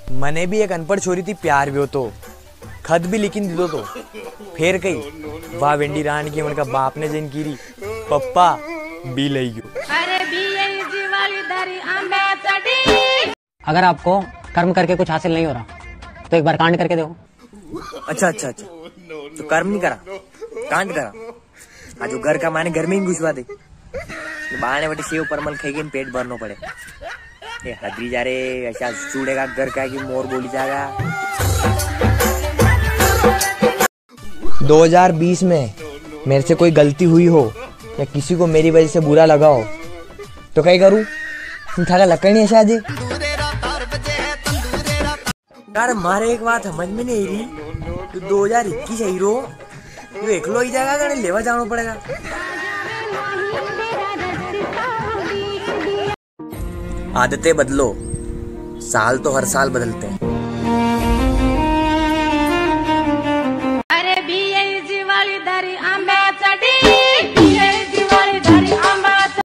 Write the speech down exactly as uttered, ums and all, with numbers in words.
मने भी एक अनपढ़ छोरी थी प्यार व्यो तो, खत भी लिखिन दीदो तो, फेर कई, वाह वेंडी रांड की, उनका बाप ने जैन की री, पप्पा, बी लई गयो। अरे बीएलजी वाली दरी आंबे चढ़ी। अगर आपको कर्म करके कुछ हासिल नहीं हो रहा, तो एक बार कांड करके देखो। अच्छा, अच्छा, अच्छा। तो कर्म नहीं करा, कांड करा। आज वो घर का माने घर में ही घुसवा दे। बाणे वटे सेव परमल खाई के पेट भरनो पड़े। ए हदरी जा रे, ऐसा चूड़े का घर का की मोर बोली जागा। दो हज़ार बीस में मेरे से कोई गलती हुई हो या किसी को मेरी वजह से बुरा लगा हो, तो कई करूँ? तुम थाका लकड़ी है शादी। यार, मारे एक बात समझ में नहीं री, तो दो हज़ार इक्कीस आई रो, तो एकलो ही जाएगा, कने लेवा जाना पड़ेगा। आदतें बदलो, साल तो हर साल बदलते हैं। अरे बीएलजी वाली दरी